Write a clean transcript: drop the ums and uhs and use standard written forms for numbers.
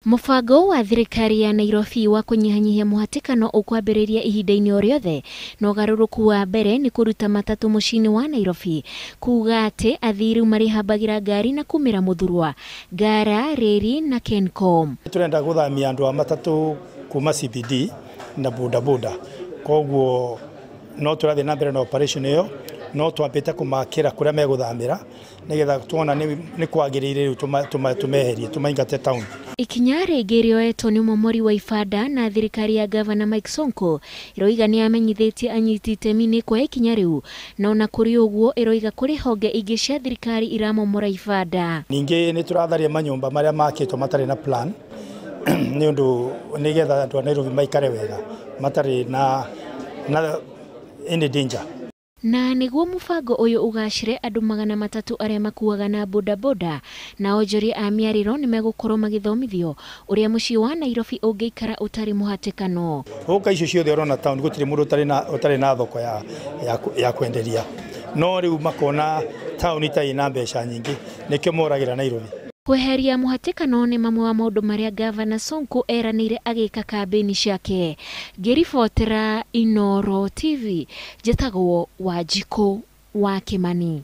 Mũbango wa thirikari ya Nairobi wa kũnyihanyihia mũhatĩkano ũkwambĩrĩria ihinda-inĩ o rĩothe, na ũgarũrũku wa mbere nĩ kũruta matatũ mũciĩ-inĩ wa Nairobi, kuga atĩ athii rĩu marĩhambagĩra ngari na kumĩra Mũthurwa, Ngara, Rĩri na Kencom. Tũrenda gũthamia andũ a matatũ kuma CBD na bodaboda, koguo no tũrathiĩ na mbere na operation ĩyo, no twambĩte kũmakĩra kũrĩa megũthamĩra nĩgetha tuona nĩ kwagĩrĩire rĩu tũmeherie tũmaingate town. Ikinya rĩngĩ rĩoetwo nĩ ũmomori wa ibanda na thirikari ya Gavana Mike Sonko ĩroiga nĩ amenyithĩtie anyiti itemi nĩ kuoya ikinya rĩu, na ona kũrĩ ũguo ĩroiga kũrĩ honge ingĩ cia thirikari iramomora ibanda. Ningĩ nĩ tũratharia manyũmba marĩa makĩtwo matarĩ na plan nĩ ũndũ nĩgetha andũ a Nairobi maikare wega matarĩ na any danger. Na nĩguo mũbango ũyũ ũgacĩre, andũ 300 arĩa makuaga na bodaboda na onjoria a mĩarĩro nĩ megũkorwo magĩthomithio ũrĩa mũciĩ wa Nairobi ũngĩikara ũtarĩ mũhatĩkano. Gũka icio ciothe ũrona town gũtirĩ mũndũ ũtarĩ na thoko ya kwenderia, no rĩu makona town itarĩ na mbeca nyingĩ nĩkĩo moragĩra Nairobi. Kweheria mũhatĩkano nĩ mamwe wa maũndũ marĩa Gavana Sonko eranĩire agĩka kambĩini ciake. Ngĩribotera Inooro TV, njĩtagwo Wanjikũ wa Kĩmani.